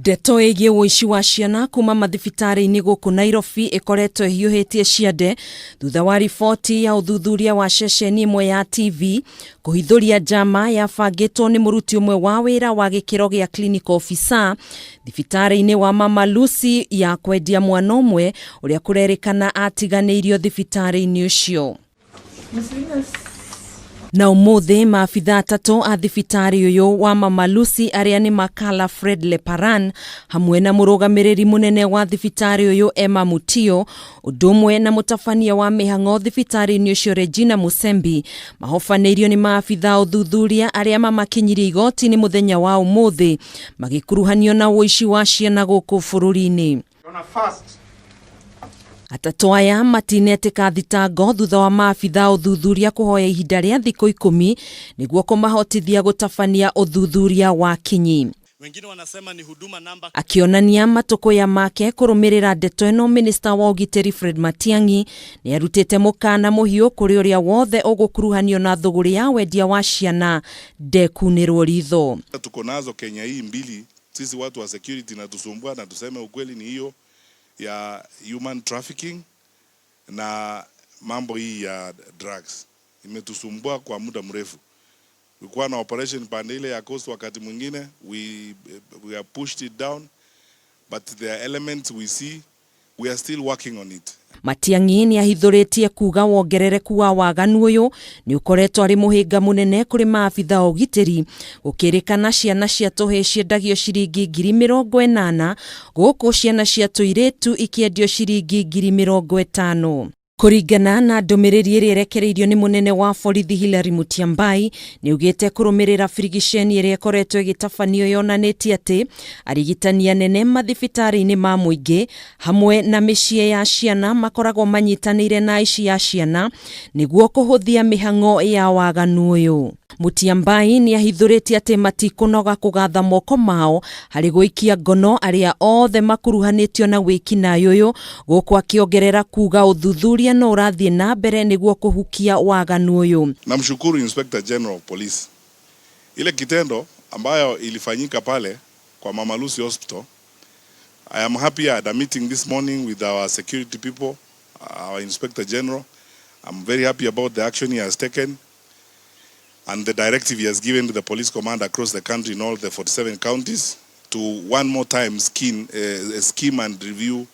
Ndeto ĩgiĩ ũici wa ciana kuma mathibitarĩ-inĩ gũkũ Nairobi ĩkoretwo ĩhiũhĩtie ciande thutha wa riboti ya ũthuthuria wa ceceni ĩmwe ya TV kũhithũria njama yabangĩtwo nĩ mũruti ũmwe wa wĩra wa gĩkĩro gĩa clinical officer thibitarĩ-inĩ wa Mama Lucy ya kwendia mwana ũmwe ũrĩa kũrerĩkana atiganĩirio thibitarĩ-inĩ ũcio. Na ũmũthĩ maabitha atatũ a thibitarĩ ũyũ wa Mama Lucy arĩa nĩ Makala Fred Leparan hamwe na mũrũgamĩrĩri mũnene wa thibitarĩ ũyũ Emma Mutio ũndũ ũmwe na mũtabania wa mĩhang'o thibitarĩ-inĩ ũcio Regina Musembi mahobanĩirio nĩ maabitha ũthuthuria arĩa mamakinyirie igoti-inĩ mũthenya wa ũmũthĩ magĩkuruhanio na ũici wa ciana gũkũ bũrũri-inĩ. Atatũ aya matinetĩka thitango thutha wa maabitha ũthuthuria kũhoya ihinda rĩa thikũ 10 nĩguo kũmahotithia gũtabania ũthuthuria wa kinyi. Wengine wanasema ni huduma namba. Akĩonania matũkũya make kũrũmĩrĩra ndeto ĩno, minista wa ũgitĩri Fred Matiang'i nĩ arutĩte mũkana mũhiũ kũrĩ ũrĩa wothe ũgũkuruhanio na thũgũrĩ ya wendia wa ciana ndekunĩrwo ritho. Tuko nazo Kenya hii mbili, sisi watu wa security natusumbua, na tuseme ukweli ni hiyo ya human trafficking na mambo hii ya drugs imetusumbua kwa muda mrefu. Kulikuwa na operation pande ile ya coast, wakati mwingine we have pushed it down, but there are elements we see, we are still working on it. Matiang'i nĩ ahithũrĩtie kuga wongerereku wa waganu ũyũ nĩ ũkoretwo arĩ mũhĩnga mũnene kũrĩ maabitha a ũgitĩri, gũkĩrĩkana ciana cia tũhĩĩ ciendagio ciringi 80,000, gũkũ ciana cia tũirĩtu ikĩendio ciringi 50,000. Kũringana na ndũmĩrĩri ĩrĩa ĩrekereirio nĩ mũnene wa borithi Hilary Mutyambai, nĩ ugĩte kũrũmĩrĩra birigiceni ĩrĩa ĩkoretwo ĩgĩtabanio yonanĩtie atĩ arigitani anene mathibitarĩ-inĩ ma mũingĩ hamwe na mĩciĩ ya ciana makoragwo manyitanĩire na aici ya ciana nĩguo kũhũthia mĩhang'o ya waganu ũyũ. Mutyambai nĩ ahithũrĩtie atĩ matikũnoga kũgatha moko mao harĩ gũikia ngono arĩa othe makuruhanĩtio na wĩkinaĩ ũyũ, gũkũ akĩongerera kuga ũthuthuria no ũrathiĩ na mbere nĩguo kũhukia waganu ũyũ. Namshukuru Inspector General of Police. Ile kitendo ambayo ilifanyika pale kwa Mama Lucy Hospital, I am happy I had a meeting this morning with our security people, our Inspector General. I'm very happy about the action he has taken and the directive he has given to the police command across the country in all the 47 counties to one more time scheme and review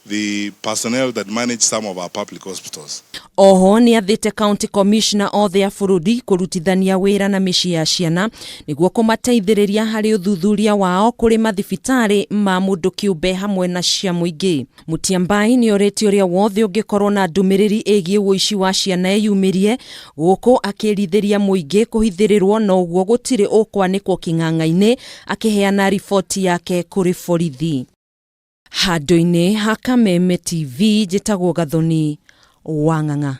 the personnel that manage some of our public hospitals. Oho nĩ athĩte county commissioner othe a bũrũri kũrutithania wĩra na mĩciĩ ya ciana nĩguo kũmateithĩrĩria harĩ ũthuthuria wao kũrĩ mathibitarĩ ma mũndũ kĩũmbe hamwe na cia mũingĩ. Mutyambai nĩ orĩtie ũrĩa wothe ũngĩkorwo na ndũmĩrĩri ĩgiĩ ũici wa ciana eyumĩrie, gũkũ akĩrithĩria mũingĩ kũhithĩrĩrwo na ũguo gũtirĩ ũkwanĩkwo kĩng'ang'a-inĩ akĩheana riboti yake kũrĩ borithi. Handũ-inĩ ha Kameme TV, njĩtagwo Gathoni Wang'ang'a.